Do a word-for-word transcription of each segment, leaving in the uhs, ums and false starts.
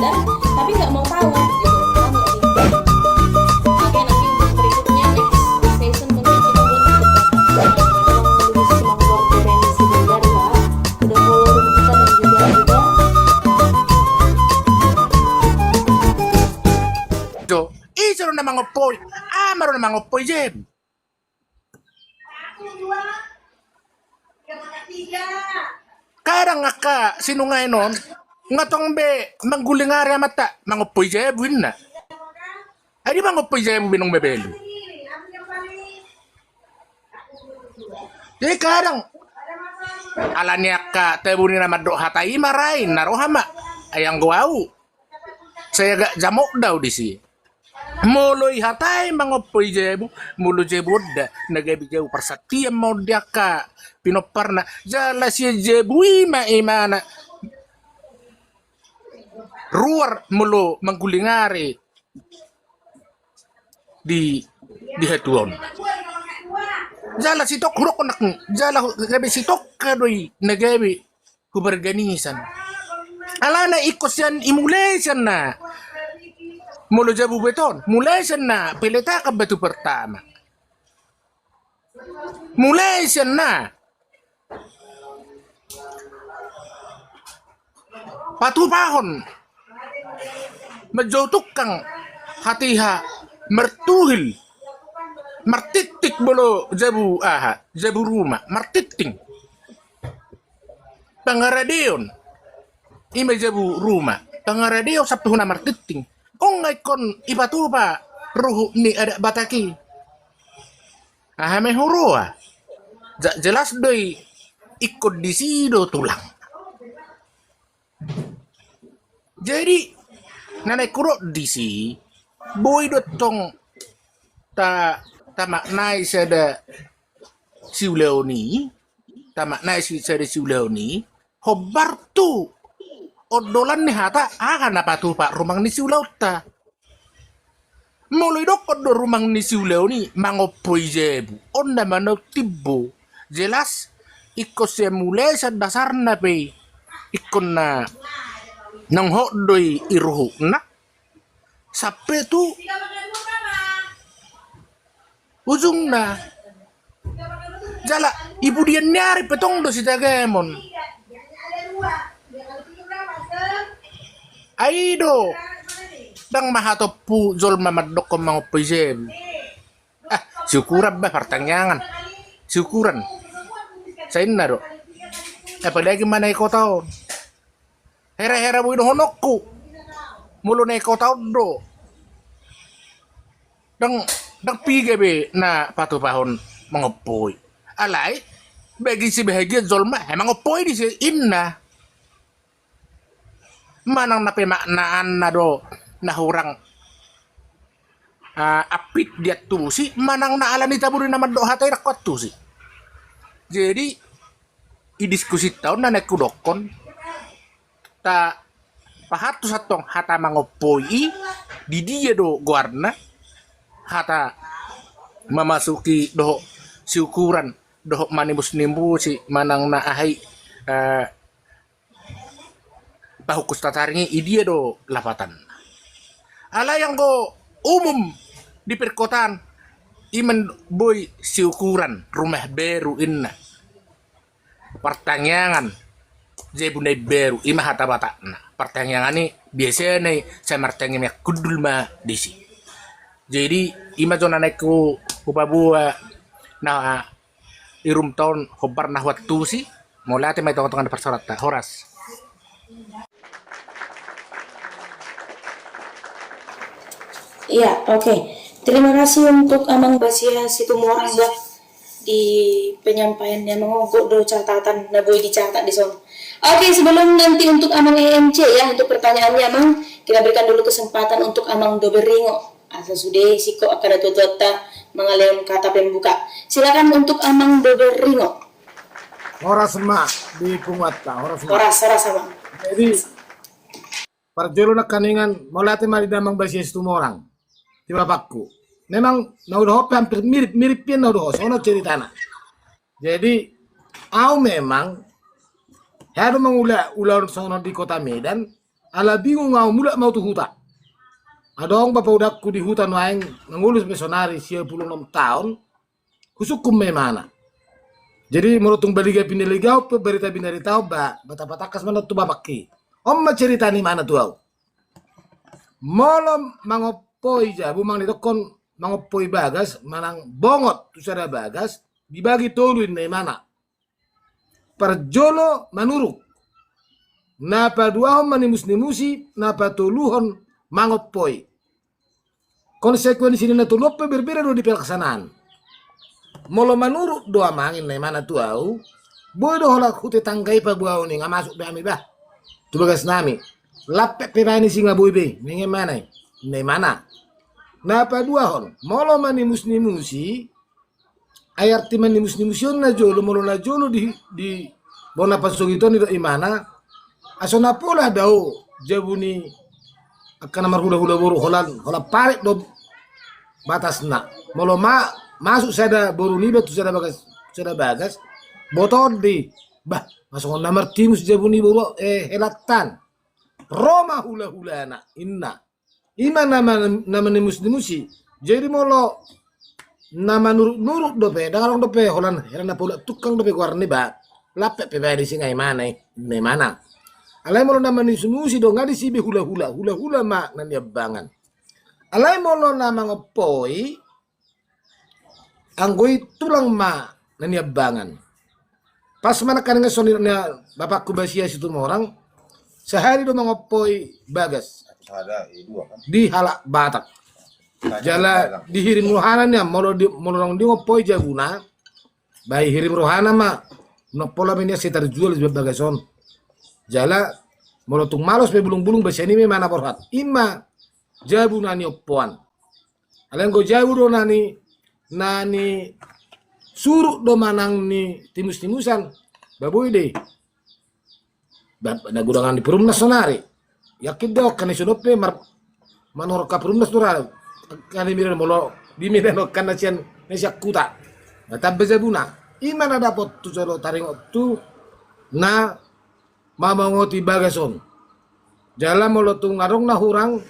Tapi nggak mau tahu gitu. Paham nggak sih? Oke, nanti untuk berikutnya, next session, mungkin kita buat untuk, eh, lebih semangat dari si Bogar, ya. Udah follow kita dan juga udah. Jo, iso do na mangompoi, ama do na mangompoi, Jem. Kadang angka sinungaen on, nga tong be manggulingari amanta, mangompoi jabu inna. Ai di mangompoi jabu be nunga mabalu. Jadi kadang, alani angka tabu ni na mandok hata i ma ra i, na roha ma, ai anggo au. Sai agak jamot do au disi. Molo ihatai mangompoi jabu, molo jabu on da, na gabe jabu parsantian ma on di angka pinomparna, jala sian jabu i ma imana ruar molo manggulingari di, di hatuaon. Jala sitongka, hudokkon nangkin, jala gabe sitongka do i na gabe huparganisan. Alana ingkon sian i mulai sian na, molo jabu beton, mulai sian na peletakan batu pertama. Mulai sian na patupahon manjou tungkang hatiha martuhil, martittik molo jabu aha, jabu ruma, martitting. Pangaradeon, i ma jabu ruma, pangaradeon sampe huna martitting. Nunga ingkon ipatupa ruhut ni adat Batak i. Aha ma i huroha? Ja-, jelas do i ingkon disi do tulang. Jadi, na naeng hudok disi, boi do tong ta-, tamaknai sada siulaon i, tamaknai si-, sada siulaon i, hombar tu ondolan ni hata aha na patupa rumang ni siulaonta. Molo idokkon do rumang ni siulaon i mangompoi jabu, on na manaon timbo, jelas ingkon sian mulai sian dasarna pe i, ingkon na naung hot do i, i ruhutna sampe tu ujungna. Jala i pudian ni ari pe tong do sitagamon. Ai do, ndang mahatompu jolma mandokkon mangompoi jabu. Ah, siukuran bah, partangiangan. Siukuran. Sainna do. Apalagi ma na i kota on. Hera-hera boi dohononku. Molo na i kota on do. Ndang, ndang piga be na patupahon mangompoi. Alai, bagi sebahagian jolma, eh, mangompoi disi, inna. Manang na pemaknaanna do na hurang, ah, apik diantusi, manang na alani tabu ni na mandok hata i ndang huantusi. Jadi, i diskusinta on na naeng hudokkon, ta pahantus antong hata mangompoi i, di dia do goarna, hata mamasuki dohot siukuran, dohot manimbus-nimbusi, manang na aha i, eh, pahungkus tataring i, i dia do lapatanna. Alai anggo umum di perkotaan, i ma boi siukuran rumah baru inna. Partangiangan jabu na imbaru, i ma hata Batakna. Partangiangan i biasana i sai martangiang hundul ma disi. Jadi, i ma jo na naeng hupaboa na i rumta on, hombar na huantusi. Mauliate ma di tongatonga ni parsaoranta. Horas. Iya, oke. Terima kasih untuk Amang Basia Situmorang, bah, di penyampaiannya. Amang, gok do catatan na boi dicatat di son. Oke, sebelum nanti untuk Amang E M C ya, untuk pertanyaannya, Amang, kita berikan dulu kesempatan untuk Amang Dober Ringo. Asa sude singkop angka natuatuanta mangalehon kata pembuka. Silakan untuk Amang Dober Ringo. Horas ma di punguanta, horas ma. Horas, horas, Amang. Jadi, parjolo nangkiningan, mauliate ma di damang Basia Situmorang, di bapakku. Memang na hudohon pe hampir mirip, mirip pe na hudohon, songon on ceritana. Jadi, au memang, hea do mangula ulaon songon on di kota Medan, ala bingung au, mulak ma au tu huta. Adong bapa udakku di huta nuaeng, mangolu sampe sonari sia pulu onom taon, husungkun ma imana. Jadi molo tung baliga pinaligahon pe, barita binaritahon, ba, ba tapatangkas ma na tu bapakki. On ma cerita ni imana tu au. Molo mangompoi jabu, manang didokkon mangompoi bagas, manang bongot tu sada bagas, dibagi tolu inna imana. Parjolo manuruk, na paduahon manimusnimusi, na patoluhon mangompoi. Konsekuensi ni na tolu on pe berbeda do di pelaksanaan. Molo manuruk do amang inna imana tu au, boi do holan hu tetangga i paboaon i, nga masuk be hami bah tu bagas nami. Lape pe baen i, si nga boi be, ninna imana i, ninna imana. Na paduahon, molo manimusnimusi, ai arti manimusnimusi on na jolo, molo na jolo di, di bona pasogit on, didok imana, asa na pola dao jabu ni angka na marhulahula boru, holan, holan paret do batasna. Molo ma, masuk sada boru niba tu sada bagas, sada bagas, botoon do i, bah, nga songon na martimus jabu ni boru, eh, helanta an. Ro ma hulahulana, inna. Ima na ma-, na manimusnimusi. Jadi molo na manuruknuruk dope, ndang adong dope holan hela na paulak tungkang dope goarna i ba, lape pe baen i, si nga imana i, ninna imana. Alai molo na manimusnimusi do, nga disi be hulahula, hulahula ma na niambangan. Alai molo na mangompoi, anggo i tulang ma na niambangan. Pas ma nangkaning songon na bapakku Basia Situmorang, sahali do mangompoi bagas di halak Batak. Jala dihirim rohana nian, molo di, molo naung dingompoi jabuna, ba dihirim rohana ma, na pola ma nian sai tarjual bagas on. Jala molo tung malos pe bulungbulung, basian i ma imana borhat. Ima jabu na niompoan. Alai anggo jabu do na ni, na nisuruk do manang nitimusnimusan, ba boi do i. Ba, na godangan ni perumnas sonari. Yakin do, angka na i songon on pe mar-, manorka perumnas do ra. Angka na i mira, molo di Medan on, angka na sian, na sian huta. Na tamba jabuna. Ima na dapot tu jolo taringot tu na mamongoti bagas on. Jala molo tung adong na hurang,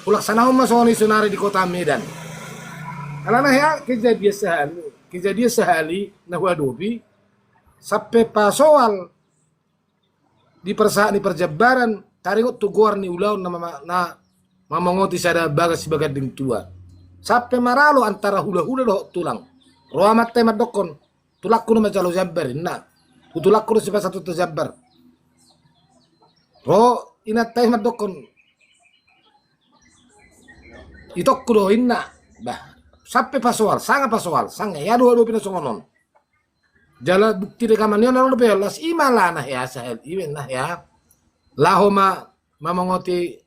hulaksanahon ma songon i sonari di kota Medan. Alana hea kejadian sahali, kejadian sahali na huadopi, sampe pasoal di parsahat ni parjambaran, taringot tu goar ni ulaon na mama-, na mamongoti sada bagas sibaganding tua. Sampe maralo antara hulahula dohot tulang. Ro amanta i mandokkon, tulangku na manjalo jambar, inna. Tu tulangku do sipasahathon jambar. Ro inanta i mandokkon, itongku do, inna. Bah, sampe pasoal, sanga pasoal, sanga, ia do, ia do pe na songon on. Jala bukti rekaman i on adong dope, las ima la na hea sahali, ima na hea. Laho ma mamongoti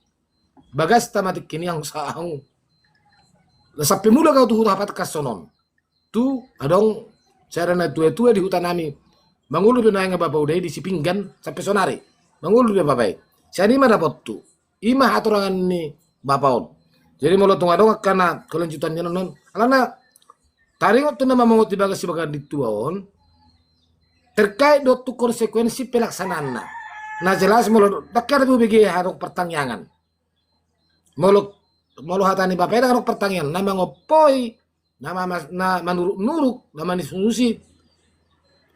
bagasta ma tingki nian, sahu. Las sampe mulak au tu huta, hapatangkashon on. Tu adong sada na tuatua di huta nami, mangolu be nuaeng bapa uda i di Sipinggan sampe sonari. Mangolu be bapa i. Sian i ma dapothu. Ima hatorangan ni bapa on. Jadi molo tung adong angka na kelanjutan ni on, alana taringot tu na mamongoti bagas sibaganding tua on, terkait do tu konsekuensi pelaksanaanna. Na jelas molo ndang hea dope hubege adong partangiangan. Molo, molo hata ni bapa i ndang adong partangiangan, na mangompoi, na ma-, na manuruknuruk, na manimusnimusi,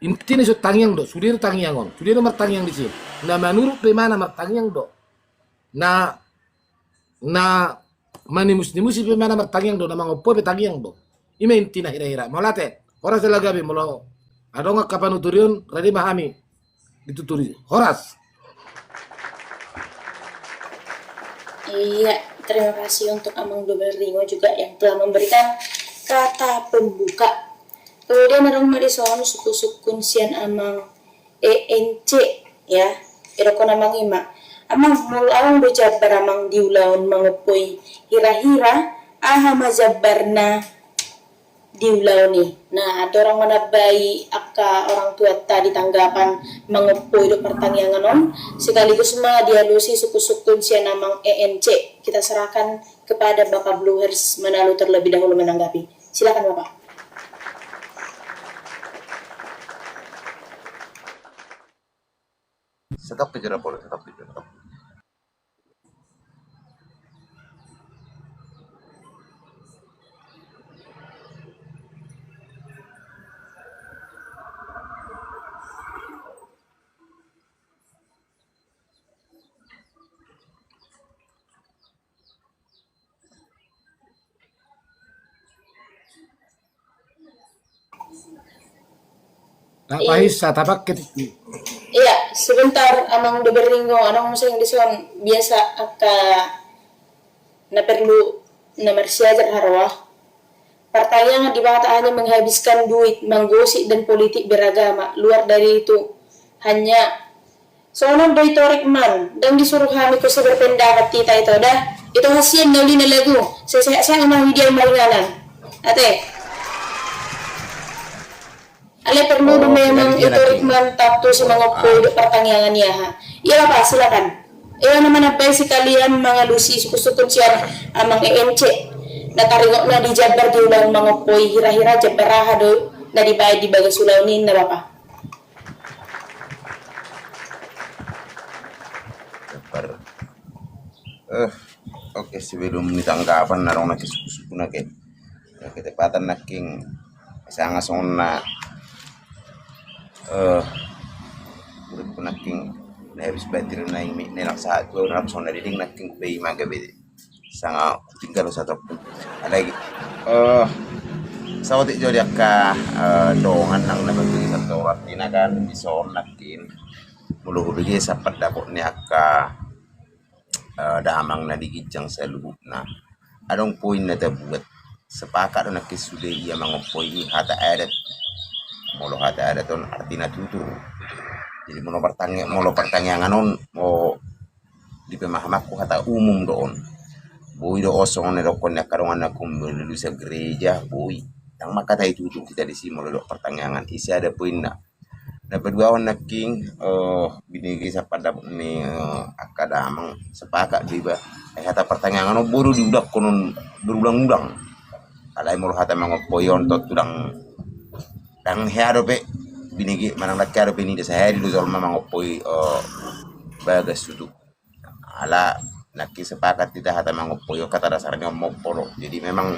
intina i so tangiang do, sude do tangiang on, sude do martangiang disi. Na manuruk pe imana martangiang do. Na, na manimusnimusi pe imana martangiang do, na mangompoi pe tangiang do. Ima intina hirahira. Mauliate, horas jala gabe, molo adong angka panuturion, rade ma hami dituturi. Horas. Iya, terima kasih untuk Amang Dobel Ringo juga yang telah memberikan kata pembuka. Kemudian adong ma dison sungkunsungkun sian Amang E N C, ya. Idokkon Amang i ma, Amang, molo adong do jambar Amang di ulaon mangompoi, hirahira aha ma jambarna di ulaon i. Nah, andorang manambai angka orang tuanta di tanggapan mangompoi dohot partangiangan on, sekaligus ma dialusi sungkunsungkun sian Amang E N C. Kita serahkan kepada Bapak Bluhers Manado terlebih dahulu menanggapi. Silakan, Bapak. Setop pe jera boleh, setop pe jera. Tapahinsa, tapake tingki. Iya, sebentar, Amang Doberingo, adong muse dison biasa angka na perlu na marsiajar haroa. Partangiangan di Batak hanya menghabiskan duit, menggosip dan politik beragama. Luar dari itu, hanya songon on do i Torik man, ndang disuruh hami kose berpendapat hita ito da. Ito hasian na uli na lagu, sehat-sehat ma hidia maringanan. Ate. Alai perlu do memang ito Rikman tattu si mangompoi dohot partangiangan i aha. Iya Bapa, silakan. Ia na manambai sekalian mangalusi sukun-sukun sian Amang E N C. Na taringot na di jambar di ulaon mangompoi, hira-hira jambar aha do na dibaen di bagas ulaon i na Bapa. Jambar. Eh, oke, sebelum ni tanggapan na adong na ke suku-suku na ke. Ketepatan nangkin sanga songon na eh uripku nangkin na habis batir na imi na enak saat tu na songon na diding nangkin pe ima gabe sanga tinggal satu pun ada lagi eh saotik jo di angka eh dongan nang na bagi satu orang tina kan di son nangkin molo hubege sapat dapot ni angka eh, damang na di ginjang saluhutna. Adong poin na tabuat. Sepakat do nangkin sude ia mangompoi i hata adat. Molo hata adat on artina tutur. Jadi molo partangi molo partangiangan on o di pemahamanku hata umum do on. Boi do on songon na dokkon ni angka dongan nangkin molo di lusa gereja boi. Ndang mangkatai tutur hita disi molo dok partangiangan. Ise ada poinna. Na paduahon nangkin binege sapat dapot ni angka damang sepakat do iba ai hata partangiangan on boi do diulangkon on berulang-ulang. Alai molo hata mangompoi on tontu ndang ndang hea dope binege manang ndang hea dope nida sahali do jolma mangompoi bagas tutu. Ala nangkin sepakat hita hata mangompoi on kata dasarna on mompo do. Jadi memang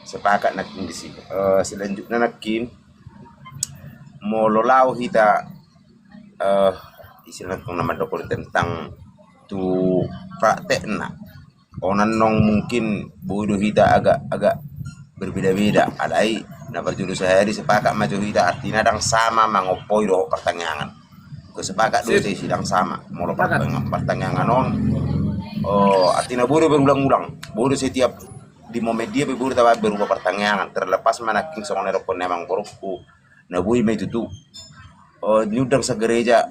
sepakat nangkin disi. Selanjutna nangkin molo lao hita istilahna tong na mandokon tentang tu praktekna. Onan nong mungkin boi do hita agak agak berbeda-beda alai na parjolo sahali sepakat ma jo hita artina ndang sama mangompoi dohot partangiangan. Ko sepakat do isi ndang sama molo partangiangan on. Artina boi do berulang-ulang boi do setiap di momen dia pe boi do tabaen berubah partangiangan terlepas ma nangkin songon na dokkon ni amang borungku. Na boi ma i tutu niundang sagereja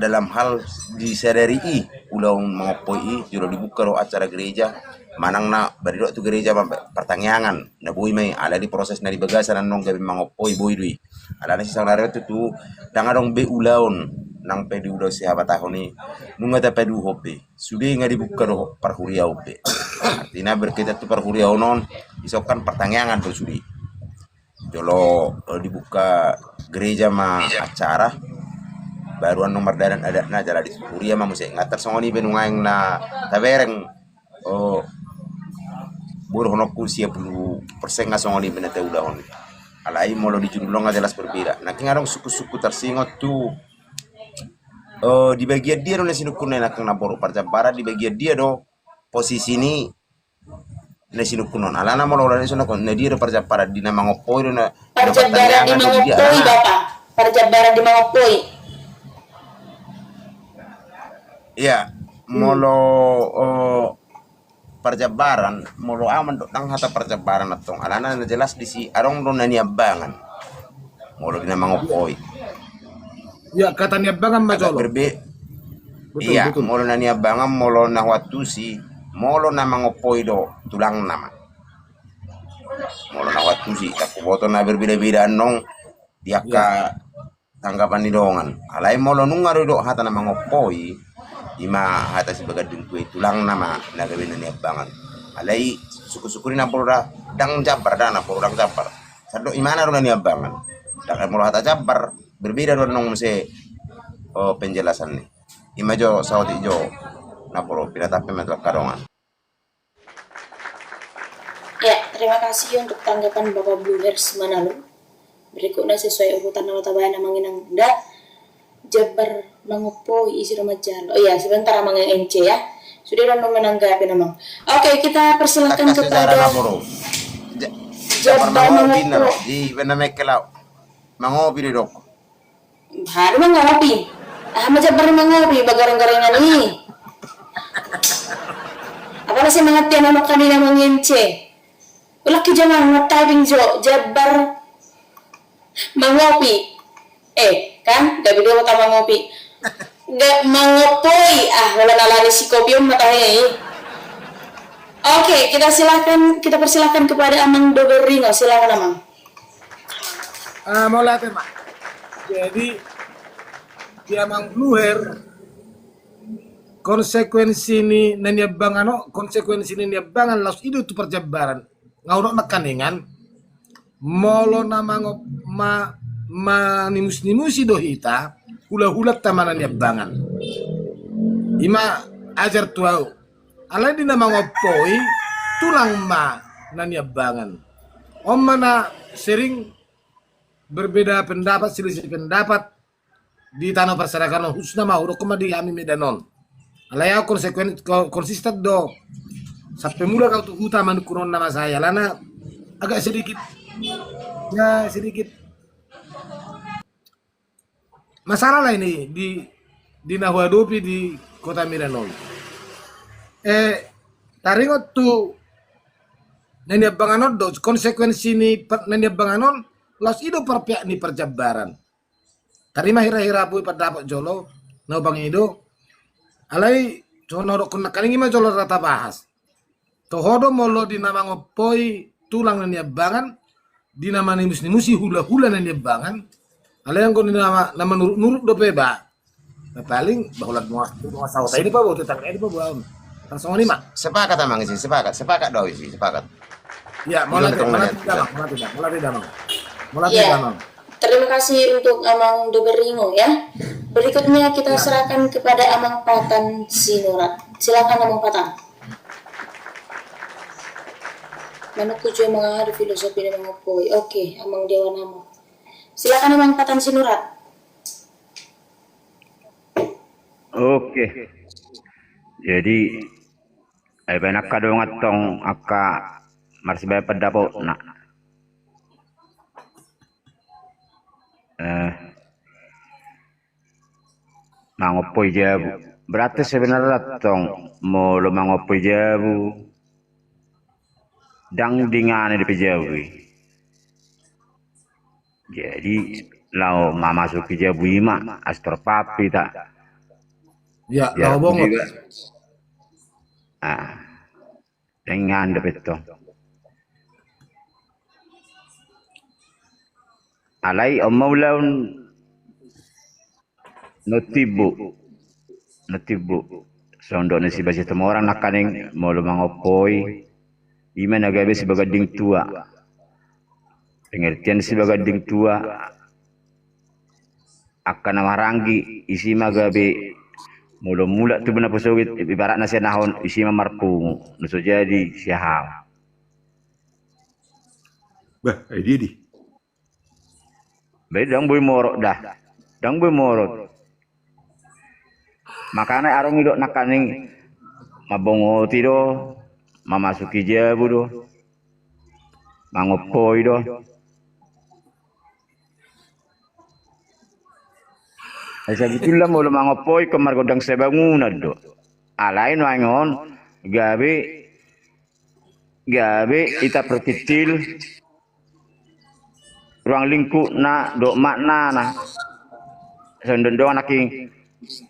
dalam hal disadari i ulaon mangompoi i jolo dibuka do acara gereja manang na baridok tu gereja ma partangiangan. Na boi ma i alai di proses na di bagasan annon gabe mangompoi boi do i. Alana si saonari on tutu ndang adong be ulaon nang pe di ulaon sihabatahon i nunga tapaduhon be sude nga dibuka do parhuriaon be. Artina berkaitan tu parhuriaon on isongkan partangiangan do sude. Jolo dibuka gereja ma acara baru annon mardalan adatna jala di huria ma muse nga tar songon i be nungaeng na tabereng. Bodohononku sia pulu persen nga songon i be na taulahon. Alai molo di judul on nga jelas berbeda nangkin adong suku-suku tarsingot tu di bagian dia do na sinungkun na nangkin na boru parjambaran di bagian dia do posisi ni na sinungkun on alana molo ulaon i songon na dia do parjambaran di na mangompoi do na parjambaran di mangompoi bapa parjambaran di mangompoi. Iya molo parjambaran molo au mandok ndang hata parjambaran antong alana na jelas disi adong do na niambangan. Molo di na mangompoi. Iya kata niambangan ma jolo. Iya molo na niambangan molo na huantusi molo na mangompoi do tulangna ma. Molo na huantusi takkuboto na berbeda-beda annong di angka tanggapan ni dongan. Alai molo nunga do idok hata na mangompoi ima hata si bagandung tua i tulangna ma na gabe na niambangan. Alai suku-suku ni na boru da ndang jambar da na boru ndang jambar. Sandok imana do na niambangan. Ndang molo hata jambar berbeda do annong muse penjelasan ni. Ima jo saotik jo na boru pinatap pe ma tu angka dongan. Ya, terima kasih untuk tanggapan Bapak Blue Hairs Manalum. Berikutnya sesuai urutan nama tabayan amang inang da. Jambar mangopo isi rumah jalo. Oh iya, sebentar amang yang M C ya. Sudah dong menanggapi namang. Oke, kita persilahkan kepada Jambar mangopo. Di benar mekelau. Mangopi do didok. Aha do mangopi? Aha ma jambar ni mangopi, bagareng-garengan i. Apala semangat tian anak kami na mangence. Ulak ki jambar na typing jo, jambar mangopi. Eh, kan? Gabe do hata mangopi. Ga mangopoi. Ah, wala na lari si kopi on mata hei. Oke, kita silakan, kita persilakan kepada Amang Doberingo. Silakan, Amang. Ah, mauliate ma. Jadi, di Amang Bluher, konsekuensi ni na niambangan on, konsekuensi ni niambangan laos i do tu parjambaran. Nga hudok nangkaningan, molo na mangop-, ma-, manimus-nimusi do hita, hula-hulanta ma na niambangan. I ma ajar tu ahu. Alai di na mangoppoi, tulang ma na niambangan. On ma na sering berbeda pendapat, selisih pendapat di tano parserahan on, khususna ma hudok ma di hami Medan on. Alai ahu konsekuen-, ko-, konsisten do. Sampe mulak ahu tu huta manungkun on na masa i, alana agak sedikit, ya, sedikit masalah lah ini di, di na huadopi di kota Medan on. Eh, taringot tu na niambangan on do, konsekuensi ni per-, na niambangan on, laos i do parpihak ni parjambaran. Tarima hira-hira boi pandapot jolo, na hubang i do. Alai, songon na hudokkon nangkaning i ma jolo ra tabahas. Toho do molo di na mangoppoi tulang na niambangan, di na manimus-nimusi hula-hula na niambangan, alai anggo di na, na manurut-nurut dope ba. Na paling ba holan muas, muas sahuta i do paboa, tetangga i do paboa. Langsung on i ma. Sepakat, Amang, isi, sepakat, sepakat do isi, sepakat. Ya, mauliate, mauliate, mauliate, mauliate. Mauliate, Amang. Ya. Terima kasih untuk Amang Doberingo ya. Berikutnya kita serahkan kepada Amang Patan Sinurat. Silakan, Amang Patan. Manungkun jo mangaha do filosofi na mangoppoi. Oke, Amang Dewa Namo. Silakan, Amang Patan Sinurat. Oke. Jadi, ai baen angka dongan tong angka marsibaen pandapotna. Eh, mangoppoi jabu. Berarti sebenarna tong molo mangoppoi jabu, ndang dengani dope jabu i. Jadi, laho mamasuki jabu i ma, astor papi ta. Ya, ya, laho bongot. Ah, dengani dope tong. Alai, on ma ulaon na timbo. Na timbo. Songon dok ni si Basi Hasitorang nangkaning molo mangoppoi, i ma na gabe sibaganding tua. Pengertian sibaganding tua, angka na maranggi, isi ma gabe molo mulak tubu na posogit, ibaratna sian aha on, isi ma marpungu, na so jadi sian aha on. Bah, ai dia di. Bah, ndang boi morot da. Ndang boi morot. Makana adong i dok nangkaning mambongoti do, mamasuki jabu do, mangoppoi do. Ai sabutulna molo mangoppoi ingkon margondang sabangunan do. Alai nuaeng on gabe, gabe hita perkecil ruang lingkupna dohot maknana. Songon dok nangkin,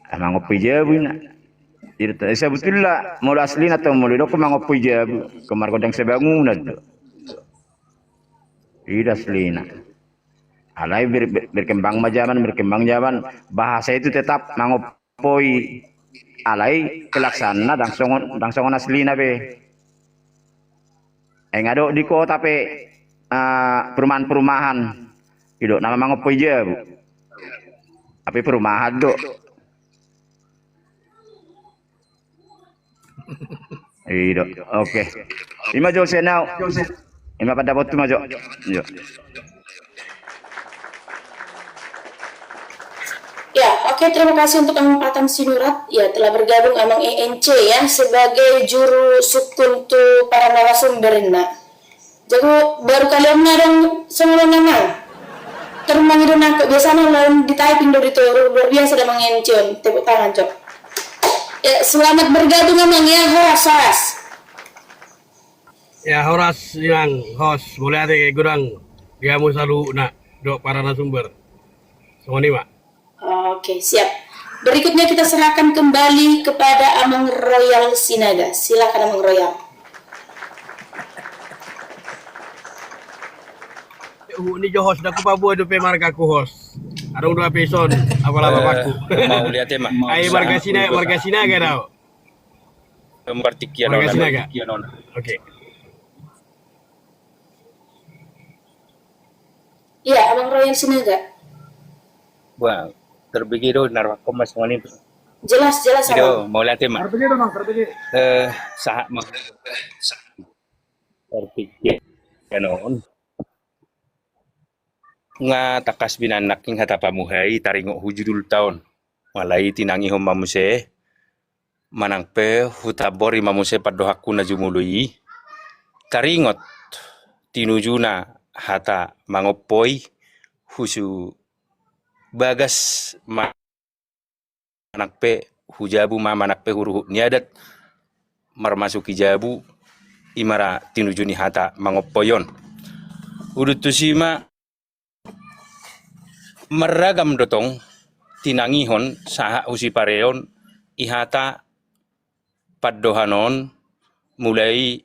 ah, mangoppoi jabu inna. Jadi, sabutulna molo aslina tong molo didok mangoppoi jabu, ingkon margondang sabangunan do. I do aslina. Alai ber-, ber-, berkembang ma zaman, berkembang zaman, bahasa itu tetap mangop-, poi, alai pelaksanana ndang songon, ndang songon aslina be. Ai nga dok di kota pe, ah, perumahan-perumahan, didok nama mangoppoi jabu. Tapi perumahan do. I do. Oke. I ma jo sian au. I ma pandapothu ma jo. Iyo. Ya, oke, terima kasih untuk Amang Patan Sinurat. Ya, telah bergabung Amang E N C ya sebagai juru sukun tu para narasumber inna. Jago baru kali on adong songon on, Amang. Terus mangido nangkok biasana lawan di typing do di toru, luar biasa da mangencion, tepuk tangan, Cok. Ya, selamat bergabung, Amang, ya, horas, horas. Ya, horas, Inang, horas, mauliate godang di hamu saluhutna, dohot para narasumber. Songon i ma. Oke, siap. Berikutnya kita serahkan kembali kepada Amang Royal Sinaga. Silakan, Amang Royal. Huhut ni jo host, ndang hupaboa dope margaku host. Adong do hape dison, apala bapakku. Mauliate ma. Ai marga Sina, marga Sinaga do au. Marga Sinaga. Oke. Iya, Amang Royal Sinaga. Wah, terbege do narwakon mas ngoni. Jelas, jelas, Amang. Mauliate ma. Terbege do, Amang, terbege. Eh, sahat ma. Terbege. Yanon. Nga tangkas binanakking hata pamuhai taringot hu judulta on. Alai tinangihon ma muse, manang pe hutambori ma muse pandohanku na jumolo i. Taringot tinujuna hata mangompoi husu bagas ma manang pe hu jabu ma manang pe hu ruhut ni adat marmasuki jabu, i ma ra tinuju ni hata mangompoi on. Udut tusi ma marragam do tong tinangihon sahat hu sipareon i hata pandohan on mulai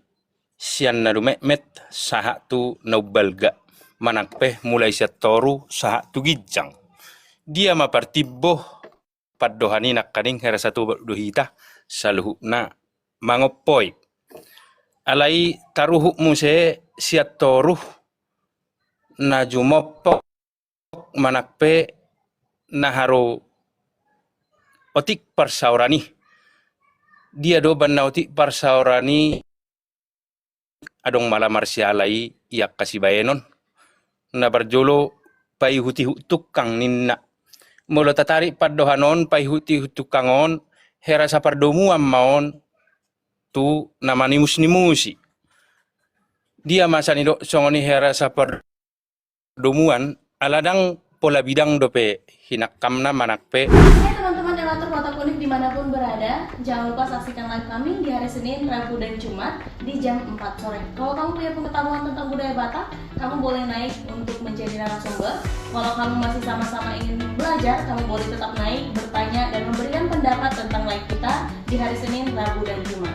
sian na dumetmet sahat tu na umbalga, manang pe mulai sian toru sahat tu ginjang. Dia ma partimbo pandohan i nangkaning hera satubat do hita saluhutna mangompoi. Alai taruhut muse sian toru na jumompok manang pe na haru otik parsaoran i. Dia do umbahen na otik parsaoran i? Adong mala marsiala i angka sibahenon. Na parjolo paihutihut tungkang ninna. Molo tatarik pandohan on paihutihut tungkang on, hera sapardomuan ma on tu na manimusnimusi. Dia ma asa nidok songon i hera sapar domuan, ala ndang pola bidang dope hinangkamna manang pe. Hai teman-teman Elevator Batak Unik dimanapun berada, jangan lupa saksikan live kami di hari Senin, Rabu, dan Jumat di jam empat sore. Kalau kamu punya pengetahuan tentang budaya Batak, kamu boleh naik untuk menjadi narasumber. Kalau kamu masih sama-sama ingin belajar, kamu boleh tetap naik, bertanya, dan memberikan pendapat tentang live kita di hari Senin, Rabu, dan Jumat.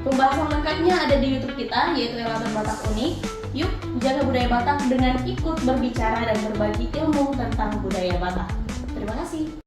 Pembahasan lengkapnya ada di YouTube kita, yaitu Elevator Batak Unik. Yuk, jaga budaya Batak dengan ikut berbicara dan berbagi ilmu tentang budaya Batak. Terima kasih.